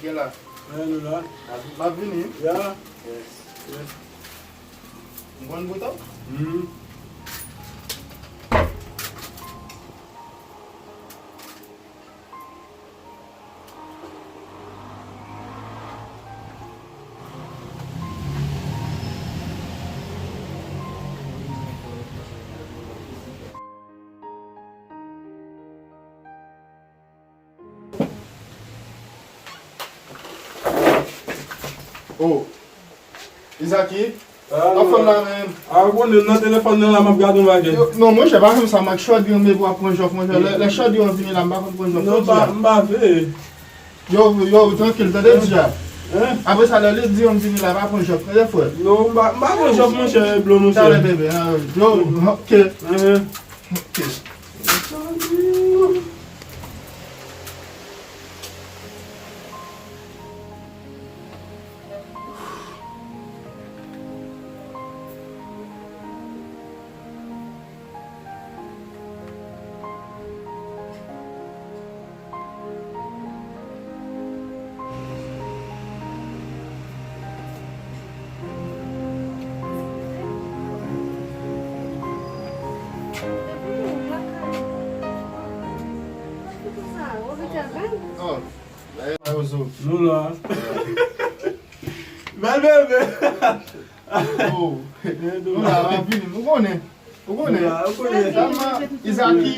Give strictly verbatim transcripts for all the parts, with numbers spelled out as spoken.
Gen la. Wè, nou la. M ap vini. Ya. Yes. Yes. M konn bouton? Hmm. Oh. Izaki. Ah, non. Anfòm la, men. Ah, ou konnen, nan telefòn nan la, m ap gade yon bagay. Yo, non, monchè, pa fè m sa, m ak Chòdi, men pou ap pran jòf, monchè. Lè, lè Chòdi yo vini la, m pa konn pran jòf. Non, m pa, m pa vle. Yo, yo, trankil, tande di a. Hein? Apre sa, lè li di yo m vini la, pa pran jòf, tande, frè. Non, m pa, m pa pran jòf, monchè, blo, monchè. Talè, bebe, ah, yo, ok. Hein? Ok. Oh, nou la. Bèl bebe. Oh. Nou la, w ap vini. Ou konnen. Ou konnen. Nou la, ou konnen. Tèlman, Izaki.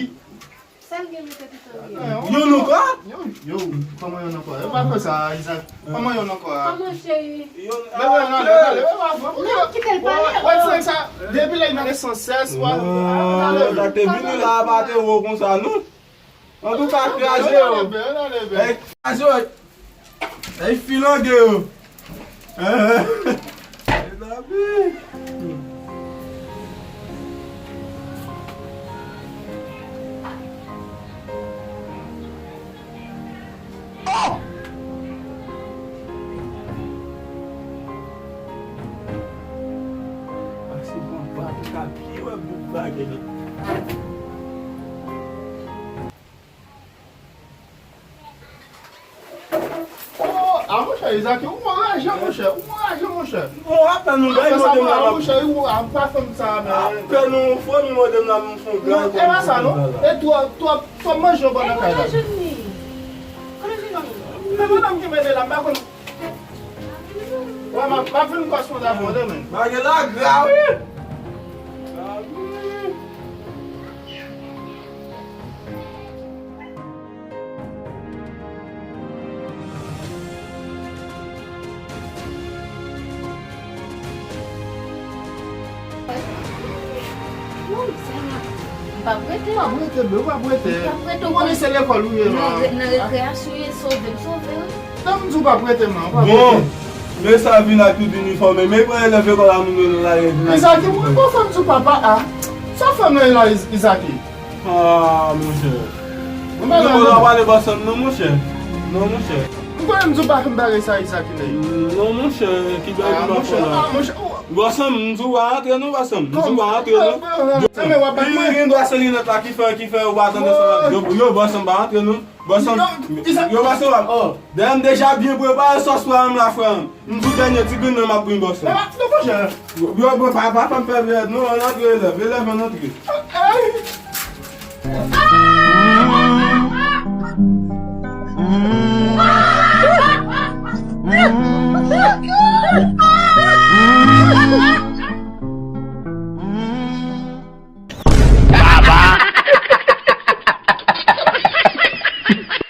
Sa l gen mete tout an byen. Youn ankò? Yo, yo, kòman youn ankò? Yo pa fè sa, Izaki. Kòman youn ankò a? Kòman cheri? Leve, leve, leve, leve, leve. Non, kite l pale. Wè, wè, sa, depi lè l mande san sès, wè. Sa te vini la, pa te wo konsa, non. Antouka, kraze yo. Leve, leve. Kraze yo. Ey, filange yo. Mezanmi. Oh! Pase pran pa pou ka pye wè bout bagay la. Oh, a monchè, Izaki, ou anraje, monchè, ou anraje, monchè. Bon, apèn nou bay mande m la, monchè, ou a pa fè m sa, men. Apèn nou fò nou mande m la, m fon gaz. E pa sa, non. E twòp, twòp, twòp manje yo ban nan kay la. Men madanm ki mete la, m pa konn. Wè, m ap, m ap vin kòs konsa pou mande, men. Bagay la gra, wi. Woy, Seyè, m p ap rete. Ou p ap rete, bebe, ou p ap rete. M p ap rete. Ou konnen se lekòl ou ye la. Nan re-, nan rekreyasyon, yo sove m, sove m. Nan m di w p ap rete, man, ou p ap rete. Bon, men sa vin ak tout inifòme. Men pran elèv lekòl a moun yo nan lari vin ak. Izaki, mwen, mwen fè m di w papa a. Sa fè m nan la, Iz-, Izaki? Ah, monchè. Mwen pa nan pale bòs an m non, monchè. Non, monchè. M konnen m di w pa fè m bagay sa, Izaki, men. Non, monchè, ki bagay m pa fè la? Ah, monchè, oh. Bòs an m, m di w pa antre non, bòs an m. M di w pa antre non. Yo, men w ap bat mwen. Gen dwa se linèt la ki fè, ki fè ou pa tande sa. Yo, yo, bòs an m pa antre non. Bòs an m. Yo, bòs an m. Oh. Dayè m deja byen prepare sòs pou avè m la, frè m. M di w dènye ti grenn nan m ap pran bòs an. Yo, bon, pa, pa fè m fè vye èd non, ann antre, elèv, elèv, ann antre.